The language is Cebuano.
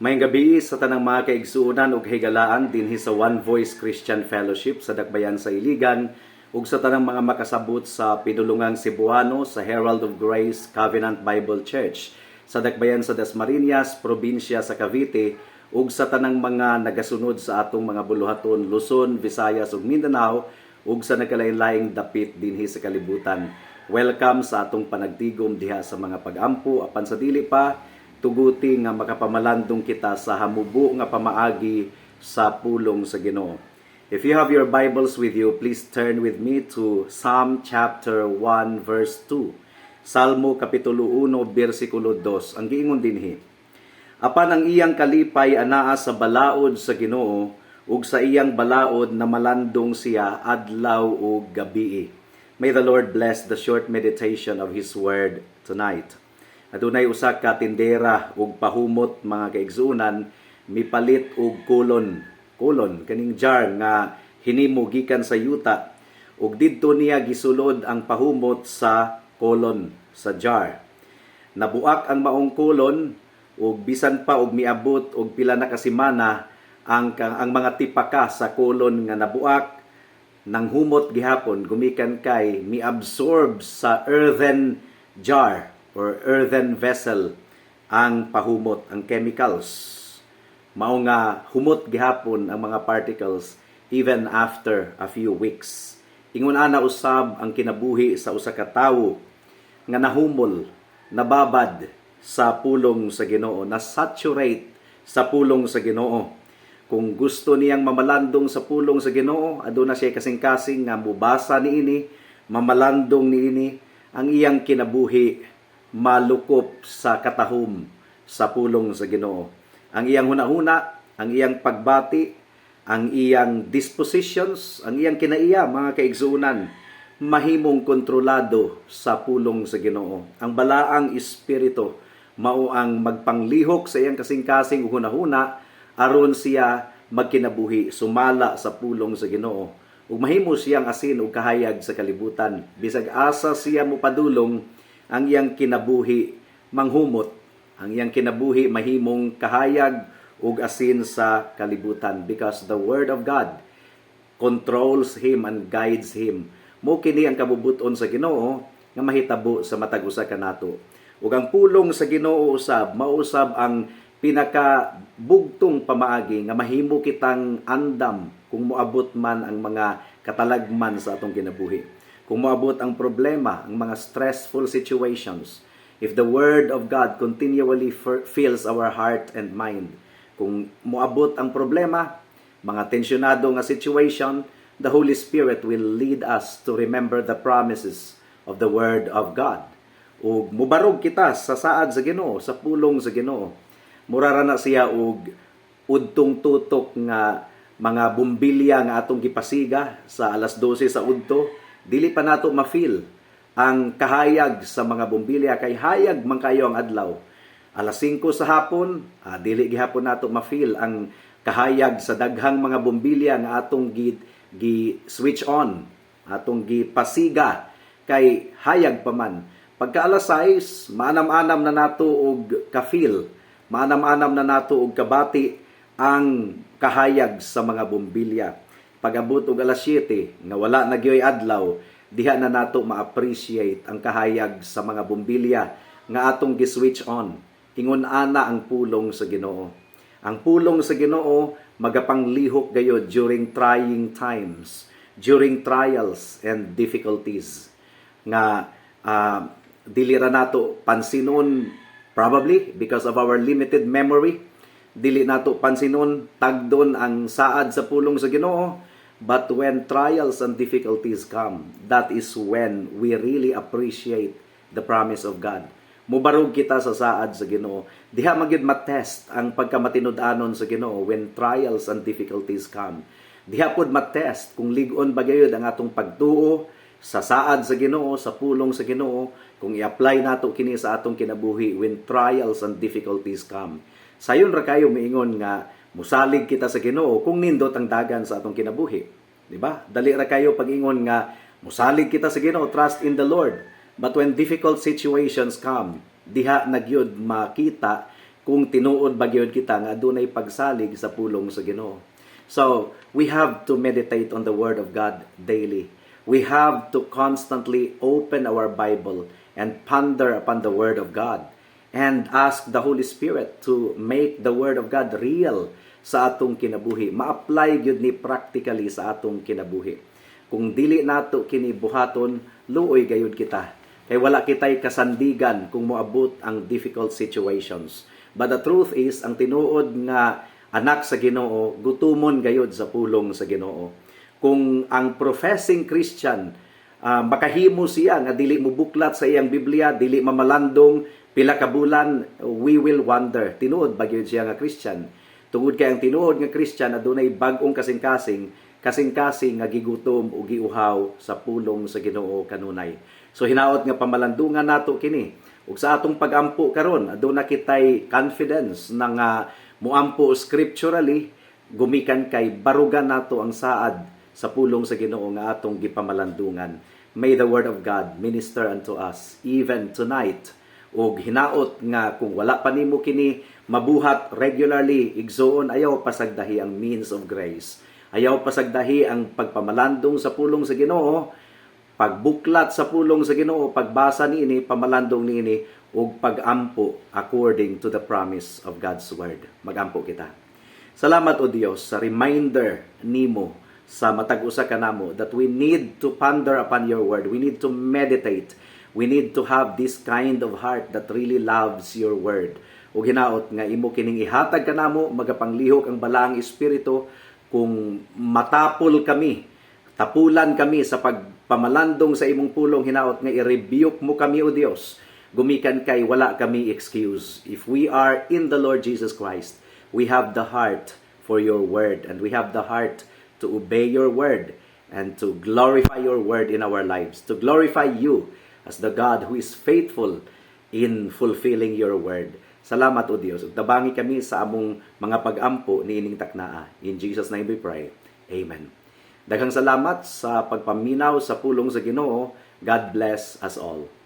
Maayong gabii sa tanang mga kaigsuonan ug higalaan dinhi sa One Voice Christian Fellowship sa Dakbayan sa Iligan ug sa tanang mga makasabot sa pinulungang Cebuano sa Herald of Grace Covenant Bible Church sa Dakbayan sa Dasmariñas, probinsya sa Cavite, ug sa tanang mga nagasunod sa atong mga buluhaton Luzon, Visayas ug Mindanao ug sa nagkalain-laing dapit dinhi sa kalibutan. Welcome sa atong panagtigom diha sa mga pagampo. Apan sa dili pa, tuguti nga makapamalandong kita sa hamubo nga pamaagi sa pulong sa Ginoo. If you have your Bibles with you, please turn with me to Psalm chapter 1 verse 2. Salmo kapitulo 1 bersikulo 2. Ang giingon dinhi: "Apan ang iyang kalipay anaa sa balaod sa Ginoo, ug sa iyang balaod na malandong siya adlaw ug gabii." May the Lord bless the short meditation of His word tonight. Adunay usa ka tindera og pahumot, mga kaigsuonan, mipalit og kolon. Kolon kaning jar nga hinimo gikan sa yuta, ug didto niya gisulod ang pahumot sa kolon, sa jar. Nabuak ang maong kolon, ug bisan pa og miabot og pila na ka semana, ang mga tipaka sa kolon nga nabuak nang humot gihapon gumikan kay mi-absorb sa earthen jar or earthen vessel ang pahumot, ang chemicals. Mao nga humot gihapon ang mga particles even after a few weeks. Ingon ana usab ang kinabuhi sa usa ka tawo nga nahumol, nababad sa pulong sa Ginoo, na saturate sa pulong sa Ginoo. Kung gusto niyang mamalandong sa pulong sa Ginoo, aduna siya kasing-kasing nga mubasa niini, mamalandong niini, ang iyang kinabuhi malukop sa katahom sa pulong sa Ginoo. Ang iyang hunahuna, ang iyang pagbati, ang iyang dispositions, ang iyang kinaiya, mga kaigsuonan, mahimong kontrolado sa pulong sa Ginoo. Ang Balaang Espiritu mao ang magpanglihok sa iyang kasing-kasing ug hunahuna aron siya magkinabuhi sumala sa pulong sa Ginoo. Ug mahimo siyang asin ug kahayag sa kalibutan. Bisag asa siya mopadulong, ang iyang kinabuhi manghumot. Ang iyang kinabuhi mahimong kahayag ug asin sa kalibutan because the word of God controls him and guides him. Mao kini ang kabubut-on sa Ginoo nga mahitabo sa matag usa kanato. Ug ang pulong sa Ginoo usab mausab ang pinaka bugtong pamaagi nga mahimo kitang andam kung moabot man ang mga katalagman sa atong kinabuhi. Kung moabot ang problema, ang mga stressful situations, if the word of God continually fills our heart and mind, kung moabot ang problema, mga tensyonado nga situation, the Holy Spirit will lead us to remember the promises of the word of God. Ug mubarog kita sa saad sa Ginoo, sa pulong sa Ginoo. Mura ra na siya og udtong tutok nga mga bumbilya nga atong gipasiga sa alas 12 sa udto, dili pa nato ma-feel ang kahayag sa mga bumbilya kay hayag man kayo ang adlaw. Alas 5 sa hapon, dili gihapon nato ma-feel ang kahayag sa daghang mga bumbilya nga atong gi switch on, atong gipasiga kay hayag pa man. Pagka alas 6, maanam-anam na nato og ka-feel, maanam-anam na nato og kabati ang kahayag sa mga bumbilya. Pag-abot og alas 7, nga wala na gyoy adlaw, diha na nato ma-appreciate ang kahayag sa mga bumbilya nga atong gi-switch on. Ingon ana ang pulong sa Ginoo. Ang pulong sa Ginoo magapanglihok gayod during trying times, during trials and difficulties nga dili ra nato pansinon, probably because of our limited memory. Dili nato pansinon, tagdon ang saad sa pulong sa Ginoo. But when trials and difficulties come, that is when we really appreciate the promise of God. Mubarog kita sa saad sa Ginoo. Diha magyud matest ang pagkamatinud-anon sa Ginoo, when trials and difficulties come. Diha pod matest kung lig-on ba gayud ang atong pagtuo sa saad sa Ginoo, sa pulong sa Ginoo, kung i-apply nato kini sa atong kinabuhi when trials and difficulties come. Sayon ra kayo miingon nga musalig kita sa Ginoo kung nindot ang dagan sa atong kinabuhi. Di ba? Dali ra kayo pag-ingon nga musalig kita sa Ginoo, trust in the Lord. But when difficult situations come, diha na gyud makita kung kung tinuod ba gyud kita nga adunay pagsalig sa pulong sa Ginoo. So, we have to meditate on the Word of God daily. We have to constantly open our Bible and ponder upon the Word of God and ask the Holy Spirit to make the Word of God real sa atong kinabuhi. Ma-apply gyud ni practically sa atong kinabuhi. Kung dili nato kini buhaton, luoy gayud kita. Kay wala kitay kasandigan kung moabot ang difficult situations. But the truth is, ang tinuod nga anak sa Ginoo, gutumon gayud sa pulong sa Ginoo. Kung ang professing Christian makahimo siya nga dili mo buklat sa iyang Biblia, dili mamalandong pila ka bulan, we will wonder, tinuod ba gyud siya nga Christian? Tungod kay ang tinuod nga Christian adunay bag-ong kasing-kasing, kasing-kasing nga gigutom o giuhaw sa pulong sa Ginoo kanunay. So hinaot nga pamalandungan nato kini. Ug sa atong pagampo karon, aduna kitay confidence na nga muampo scripturally gumikan kay barugan nato ang saad sa pulong sa Ginoo nga atong gipamalandungan. May the Word of God minister unto us even tonight. Ug hinaot nga kung wala pa nimo kini mabuhat regularly, igsuon, ayaw pasagdahi ang means of grace. Ayaw pasagdahi ang pagpamalandong sa pulong sa Ginoo, pagbuklat sa pulong sa Ginoo, pagbasa niini, pamalandong niini ug pagampo according to the promise of God's Word. Magampo kita. Salamat, O Dios, sa reminder nimo sa matag usa kanamo that we need to ponder upon your Word. We need to meditate. We need to have this kind of heart that really loves your Word. Ug hinaot nga imo kining ihatag kanamo, magapanglihok ang Balaang Espiritu kung matapol kami, tapulan kami sa pagpamalandong sa imong pulong, hinaot nga i-rebuke mo kami, O Dios. Gumikan kay wala kami excuse. If we are in the Lord Jesus Christ, we have the heart for your Word and we have the heart to obey your Word and to glorify your Word in our lives, to glorify you as the God who is faithful in fulfilling your Word. Salamat, O Dios. Ug tabangi kami sa among mga pagampo niining taknaa. In Jesus' name we pray. Amen. Daghang salamat sa pagpaminaw sa pulong sa Ginoo. God bless us all.